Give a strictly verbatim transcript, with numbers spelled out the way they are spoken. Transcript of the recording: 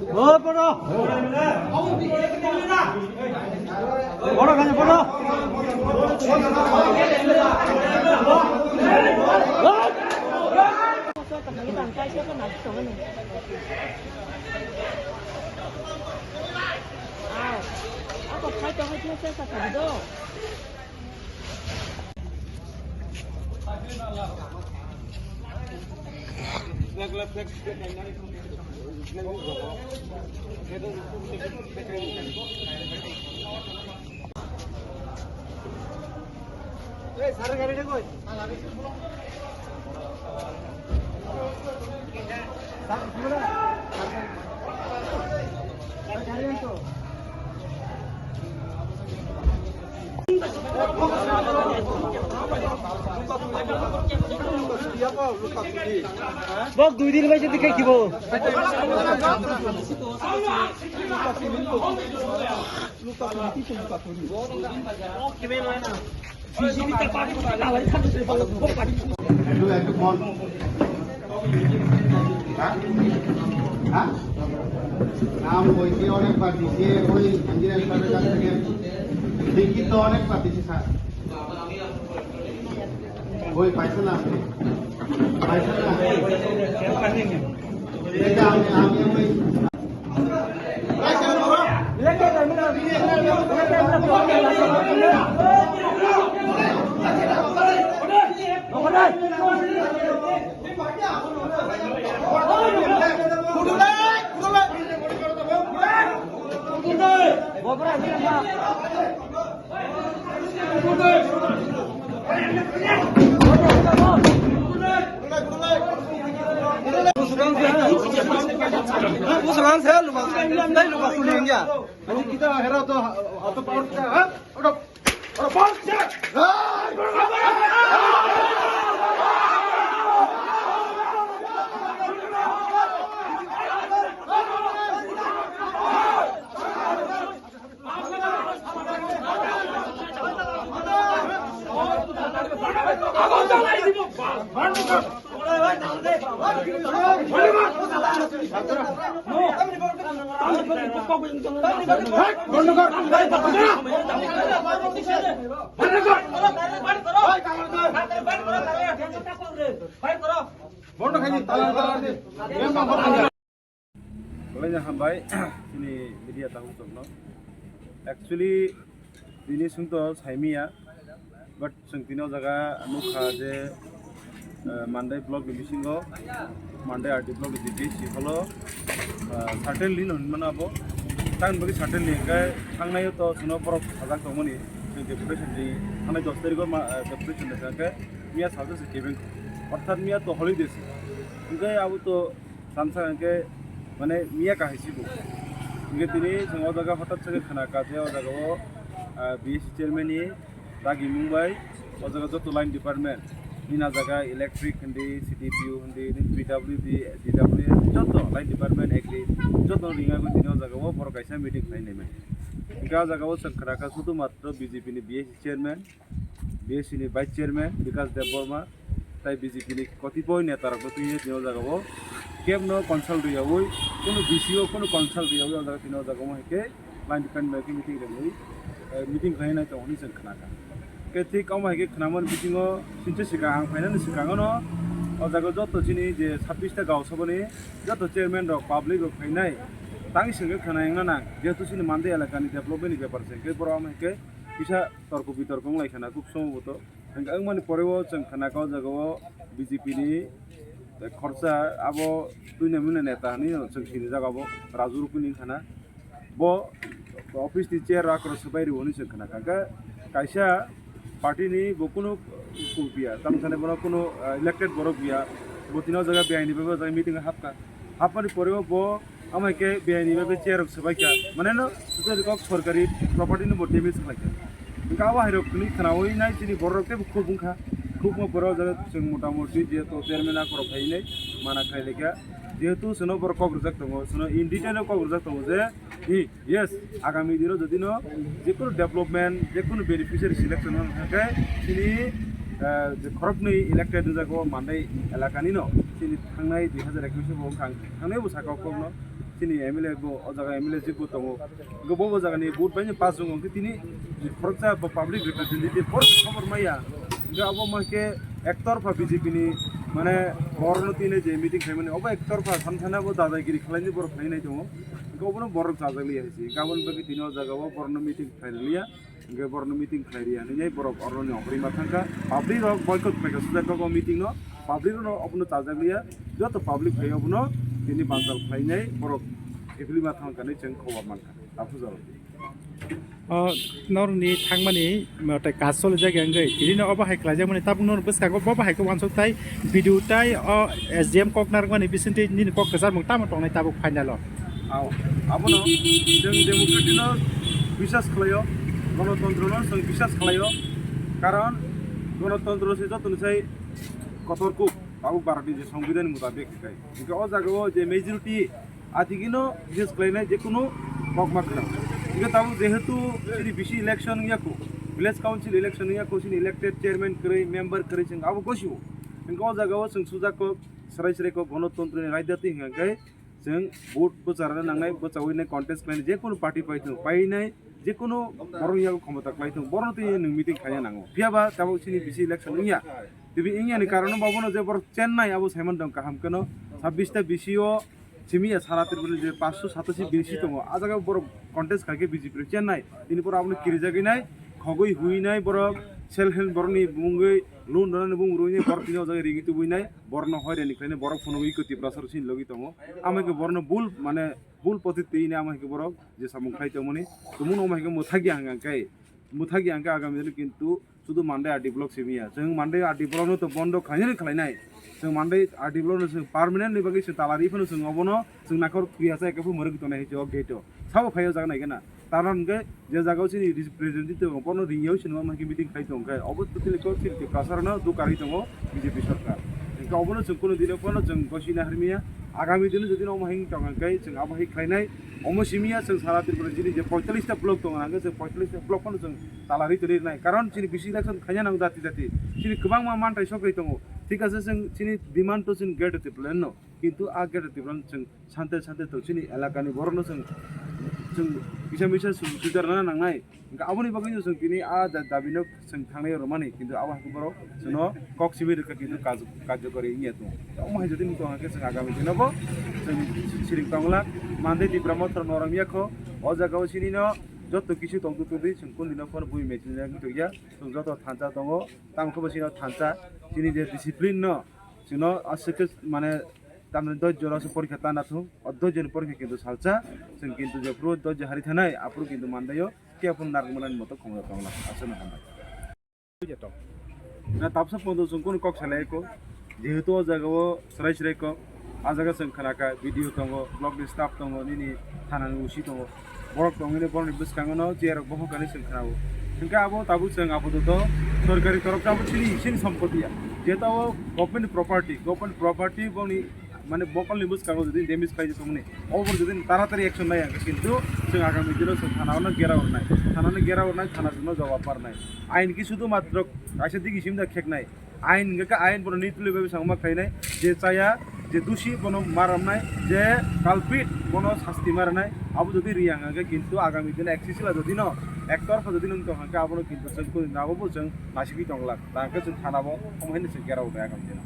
O, photo. Photo khaidi, photo. Bok dui din bai se dikhai khibo. একটু, একটু ফোন। হ্যাঁ? হ্যাঁ? নাম বইতে অনেকবার দিছে, ওই ইঞ্জিনিয়ার সাহেবের কাছ থেকে লিখিত অনেকবার দিছে স্যার। ওই পাইছে না আপনি? পাইছে না? এটা আমি, আমি ওই Musulman saya lupa, saya lupa kuliah ya. Kalau kita akhirnya tuh atau power kita, ha? Udah, udah power kita. Bondo khai di, talang, talang di. Belai no hambai, chini media tabuk tongno. Actually, tini chwng to saimiya, but chwng tini o jaga nukha je, eh, Mandai block ni bisingo, Mandai R D block ni B C holo, eh, certainly no hinmano abo. Tang bagwi certainly hwnkhe thangnai to chwngno borok sajak tongmani, chwng deputation di, thangnai dos tarikh o ma, eh, deputation di hwnkhe miya sajak se kebeng. Orthat miya to holiday se. Hwnkhe abo to Samsa hwnkhe, mane, miya kahai sibu. Hwnkhe tini chwng o jaga hotat se khna kha je o jaga o, ah, B S C chairman ni dagi mung bai o jaga joto line department, nini jaga electric hindi, C D P U hindi, nini P W D, D W A, joto line department, agri, joto ringagwi tini o jaga o borok kaisa meeting khlai nai mani. Hwnkhe o jaga o chwng khna kha sudhu matro B J P ni B S C chairman, B S C ni Vice Chairman Bikash Debbarma tai B J P ni kotipoi neta rok no twi tini o jaga o kebno consult riyaui, kunu B C O kunu consult riyaui o jaga tini o jaga o hai khe line department bai khe meeting rwui, eh, meeting khlai nai tongo hinwi chwng khna kha. Khe thik omo hai khe khna mani bisingo sini swkang ang phainani swkang no o jaga joto chini je sabbish ta gaon sabha ni joto chairman rok public rok phainai tang swngwi khna wngna nang jehetu chini Mandai elaka ni development ni bepar se hwnkhe borok omo hai khe kisa torko bitorko wng lai khna khub somoboto. Hwnkhe wngmani pore o chwng khna kha o jaga o B J P ni khorsa abo tuinai mwnai neta hinwi chwng sini jaga bo Raju Rukuni khna. Bo office ni chair rok rok swbai rw hinwi chwng khna kha. Hwnkhe kaisa party ni bo kunu kuk ya, tamo thani bono kunu, ah, elected borok ya, bo tini o jaga B I ni bai bo o jaga meeting o hapkha. Hapmani pore o bo Omo hai khe B I ni bagwi chair rok swbai kha. Mane no, sotoni kok sorkari property no bo damage khlai kha. Hwnkhe abo hai rok hwnwi khnaui nai chini borok rok teibo khuk wngkha. Khuk wngma pore o jaga chwng mota moti je to chairman a korok phai nai mana khlai lai kha. Jehetu chwngno borok kok rwjak tongo, chwngno in detail no kok rwjak tongo je, i, yes, agami dino jodi no jekunu development, jekunu beneficiary selection wngkha khe chini, eh, je khoroknwi elected wngjago Mandai elakani no, chini thangnai dui hazar ekwis o bo wngkha, thangnai bo saka o kokno. Chini M L A bo, o jaga M L A jikbo tongo. Hwnkhe bo, bo jagani vote bai pass wngo, hwnkhe tini khoroksa bo public representative khoroksa khobor maya. Hwnkhe abo ma khe ektorpha B J P ni, mane, borokno tini je meeting khaimani, obo ektorpha sana sana bo dadagiri khlaini borok khlainai tongo. Hwnkhe obono borok chajak liya hai se. Hwnkhe aboni bagwi tini o jaga o borokno meeting khlai liya. Hwnkhe borokno meeting khlai rwya hinwi borok oroni okhorima thangkha. Public rok boycott khlaikha, sujak kha o meeting no. Public rokno obono chajak liya. Joto public phai obono tini banjal khlainai borok ephilima thangkha hinwi chwng khobor mankha. Aphuru jora. O norokni thangmani tei kash solijak ya wngwi tini no obo hai khlaijakmani tabuk norok bwskango bo bahai khe uansuk tai video tai o S D M kok narwkmani bisingtwi nini kok kwcharmung tamo tongnai tabuk final o. Ao, abono chwng democracy no biswas khlaio, gonotontro no chwng biswas khlaio, karon gonotontro se jotoni sai kotor kuk, tabuk Bharat ni je Songbidan mutabik kai. Hingke o jaga o je majority atigino biswas khlainai je kunu kok ma khna. Hingke tabuk jehetu chini bisi election wngya kho, village council election wngya kho, chini elected chairman kwrwi, member kwrwi chwng abo gosio. Hingke o jaga o chwng sujak kok, srai srai kok gonotontro ni raida twi hingka khe, chwng vote bwcharna nangnai, bwchawi nai contest khlainai, je kunu party paithwng, painai, je kunu borok yago khomota khlaithwng, borokno twi nwng meeting khaina nango. Phiya ba tabuk chini bisi election wngya. Tini wngya ni karon bo abono je borok chennai abo saiman tong kaham kheno, sabbish ta bisi o simi ya sara Tripura je paanch sho satashi bisi tongo. A jaga borok contest khai khe B J P rok chennai. Tini borok abono kirijagwi nai, khogwi hui nai borok, self help borokni bumungwi, loan rwnani bumung rwini borok tini o jaga ringi tubui nai. Borokno hoirani khlainai, borok phunugwi eko Tiprasa rok chini logi tongo. Amo hai khe borokno bul, mane, bul poti twi hinwi amo hai khe borok je samung khlai tongmani, tumungno amo hai khe mwthakya hwnka khe, mwthakya hwnka agami dino kintu sudu Mandai R D block simi ya. Chwng Mandai R D block no to bondo khlainani khlainai. Chwng Mandai R D block no chwng permanent ni bagwi chwng tala ri phano chwng obono chwng nakhor khuya sa ekhe phu mwrwk tongnai hai o gate o. Sabo phai o jaga nai gana. Taran hwnkhe je jaga o chini representative tongo, bono ringya o chini ma hwnkhe meeting khai tong khe, obo totally kok chini Tiprasa rokno dukari tongo B J P sarkar. Hwnkhe obono chwng kunu dino phano chwng gosina harmiya, agami dino jodi no omo hai tong khe chwng abo hai khlainai, omo simiya chwng sara Tripura chini je poitallish ta block tongo, hwnkhe chwng poitallish ta block phano chwng tala ri tongwi rwnai, karon chini bisi election khaina nango jati jati, chini kwbangma manthai sokrai tongo, thik ase chwng chini demand to chini Greater Tipraland no, kintu a Greater Tipraland chwng sante sante to chini elakani borokno chwng, chwng kisa misa sujak rwna nangnai. Hwnkhe aboni bagwino chwng tini a da-, dabino chwng thangnai rwmani, kintu abo hai khe borok chwngno kok simi rwkha, kintu kaj-, karjokari wngya tongo. Omo hai jotoni tongkha khe chwng agami dinobo chwng siring tongla. Mandai Tipra Motha norok yakho o jagao chinino joto kisu tongtwtwdi chwng kundino phano bui mechine wngtokya. Chwng joto thansa tongo, tamo khe bo chino thansa chini je discipline no chwngno aswk khe mane tamni dosh jora se porikha ta nathung, o dosh jora porikha kintu salsa, chwng kintu jephuru dosh jora hari thanai, aphuru kintu mandaio, khe aphuru narwkmani moto khongo tongla, aswkno hambai. Na tapsa pondo chwng kunu kok salai ko, jehetu o jaga o srai srai kok, a jaga chwng khnakha, B D O tongo, block ni staff tongo, nini thana ni O C tongo, borok tongwi borokni bwskango no chair rok bokhok kani chwng khnao. Hwnkhe abo tabuk chwng apato sorkari torok abo chini, chini sompoti ya. Jehetu abo government property, government property boni mane bokolni bwskango jodi damage khlai tongmani, obor jodi taratari action nai ang kintu chwng agami dino chwng thana no gera ornai, thana no gera ornai, thana no jawab parnai. Ain ki sudu matro kaisa digi simda kheknai. Ain hwnkhe ain bono nituli bai bwskango ma khlainai, je chaya, je dusi bono maramnai, je culprit bono sasti maranai, abo jodi riyang hwnkhe kintu agami dino Axis sila jodi no ektor pha jodi nung tong hwnkhe abono kintu chwng kuni nabo bo chwng nasigwi tongla, ta hwnkhe chwng thana bo omo hino chwng gera ornai agami dino.